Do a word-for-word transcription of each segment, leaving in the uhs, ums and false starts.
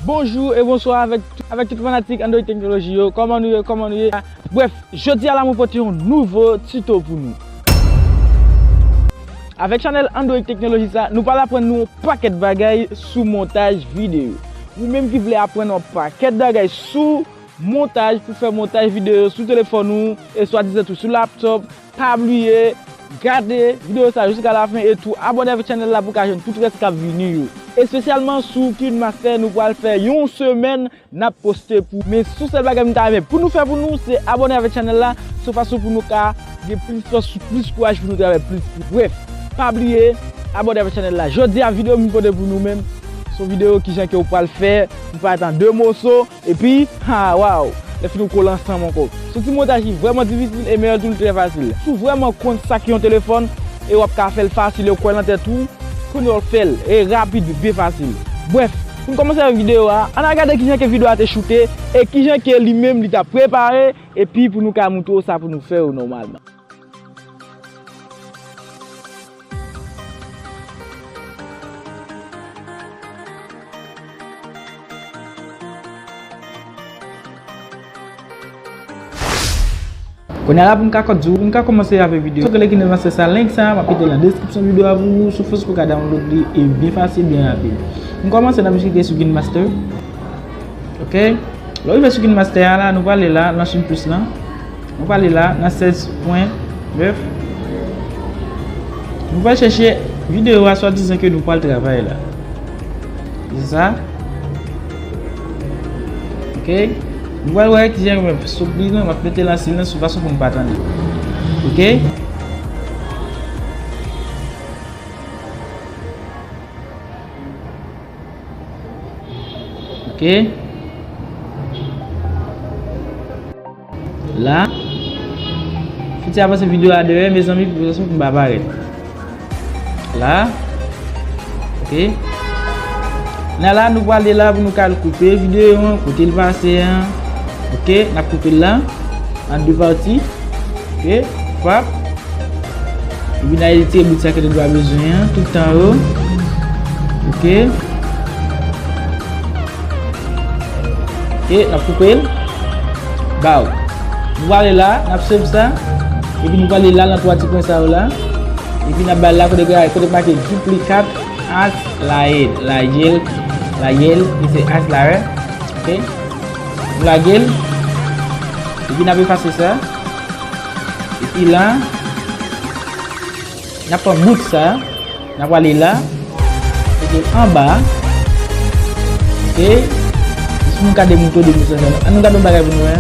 Bonjou e bonswa avèk, avèk tout fanatik Android Technology yo. Kòman nou ye? Kòman nou ye? Brèf, jodi a la mwen pote yon nouvo tito pou nou. Avèk chanèl Android Technology sa, nou pral aprann nou yon pakèt bagay sou montaj videyo. Ou menm ki vle aprann yon pakèt bagay sou montaj, pou fè montaj videyo sou telefòn ou e swadizan tou sou laptop, pa bliye gade videyo sa jiska lafen e tou abòne avèk chanèl la pou w ka jwenn tout rès k ap vini yo. Espesyalman sou KineMaster, nou pral fè yon semèn n ap poste pou. Men sou sèl bagay m ta renmen pou nou fè pou nou, se abòne avèk chanèl la, se yon fason pou nou ka gen plis fòs, plis kouraj pou nou travay plis. Brèf, pa bliye abòne avèk chanèl la. Jodi a videyo m pote pou nou menm, se yon videyo kijan ke w pral fè, m pral fè an de moso, epi, ha, waw, lè fini w kole ansanm ankò. Se yon ti montaj ki vrèman difisil e meyè tou li trè fasil. Si w vrèman konn sa ki yon telefòn e w ap ka fè l fasil e w kwè nan tèt ou, kounye a w fè l e rapid, byen fasil. Brèf, pou n kòmanse avèk videyo a, ann al gade kijan ke videyo a te choute e kijan ke li menm li t ap prepare, epi pou nou ka montre w sa pou nou fè yo nòmalman. Kounye a la pou m ka kòd di w, pou m ka kòmanse avèk videyo. Sou rele KineMaster sa, link sa, m ap mete l nan deskripsyon videyo a pou ou, sou fòs pou w ka download li e byen fasil, byen rapid. Pou n kòmanse, n ap jis klike sou KineMaster. Ok. Lè w rive sou KineMaster a la, nou prale la, nan Chine Plus lan. Nou prale la, nan sèz pwen nèf. Nou pral chèche videyo a swadizan ke nou pral travay la. Se sa. Ok. Nou pral wè kijan mwen sot li nan, m ap mete l an silans sou fason pou nou pa tande. Ok. Ok. La. Fouti avanse videyo a dèyè, mezanmi, pou fason pou m pa parèt. La. Ok. Nan la, nou prale la pou nou ka al koupe videyo an, kote l pase an. Ok, n ap koupe l la. An de pati. Ok, pap. Epi n al retire bout sa ke nou pa bezwen an, tout tan yo. Ok. Ok, n ap koupe l. Baw. Nou prale la, n ap save sa. Epi nou prale la nan twa ti pwen sa yo la. Epi n ap ba l la kote, kote make duplicate as layer, layer, layer, ki se as layer. Ok. Nou lage l. Epi n ap efase sa. Epi la, n ap pran bout sa. N ap ale la. Mete l anba. Ok. Jis pou nou ka demoute, demoute sa. Ann nou gade yon bagay pou nou wè.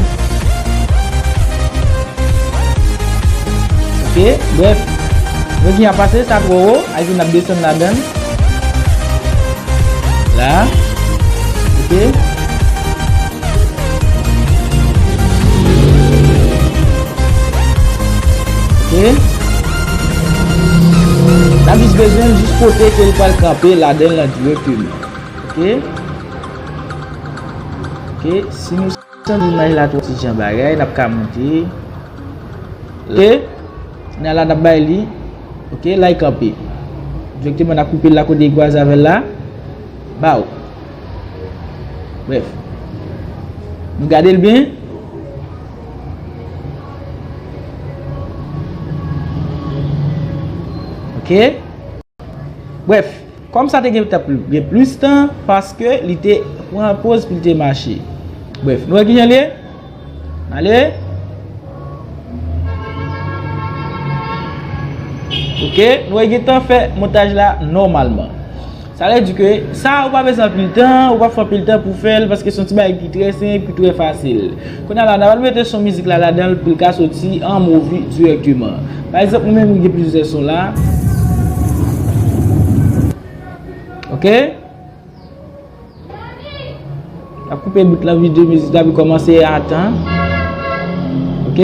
Ok. Brèf. Nou gen a pase, sa twò wo. Alò n ap desann ladan l. La. Ok. Ok. N ap jis bezwen jis kote ke l pral kanpe ladan l lan dirèkteman. Ok. Ok. Si nou santi imaj la twò ti jan bagay, n ap ka monte. Ok. Nan la n ap bay li. Ok. La l kanpe. Dirèkteman n ap koupe l la kote l kwaze avè l la. Baw. Brèf. Nou gade l byen. Ok. Brèf, kòm sa te gen tan pli, gen plis tan, paske li te pran poz pou li te mache. Brèf, nou wè kijan l ye? Ale. Ok, nou wè gen tan fè montaj la nòmalman. Sa vle di ke sa ou pa bezwen anpil tan, ou pa fè anpil tan pou fè l, paske se yon ti bagay ki trè senp, ki trè fasil. Kounye a la, n a pral mete son mizik la ladan l pou l ka soti an movie dirèkteman. Pa egzanp, mwen menm, mwen gen plizyè son la. Ok? N ap koupe bout la, videyo mizik la, pou kòmanse atan. Ok?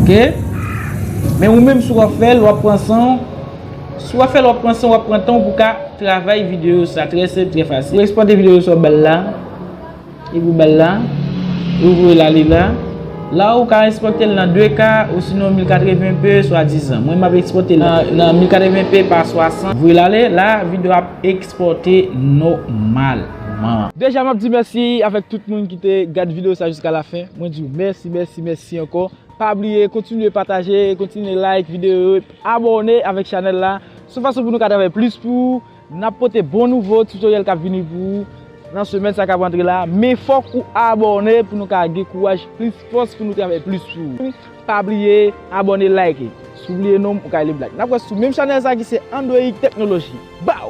Ok? Men ou menm, si w ap fè l, w ap pran san w. Si w ap fè l, w ap pran san w, w ap pran tan w pou ka travay videyo sa. Trè senp, trè fasil. Ou ekspòte videyo sa w ba l la. Epi w ba l la. Epi w voye l ale la. La ou ka ekspòte l nan de K osinon mil katreven P swadizan. Mwen m ap ekspòte l nan, nan mil katreven P pa swasant. Voye l ale, la videyo ap ekspòte nòmalman. Deja m ap di mèsi avèk tout moun ki te gad videyo sa jiska lafen. Mwen di w mèsi, mèsi, mèsi ankò. Pa bliye kontinye pataje, kontinye like videyo yo, abòne avèk chanèl la. Se yon fason pou nou ka travay plis pou ou. N ap pote bon nouvo tutorial k ap vini pou ou nan semèn sa k ap rantre la. Men fòk ou abòne pou nou ka gen kouraj, plis fòs pou nou travay plis pou ou. Pa bliye abòne, like. Si w bliye non m, ou ka rele Black. N ap wè sou menm chanèl sa ki se Android Technology. Bow!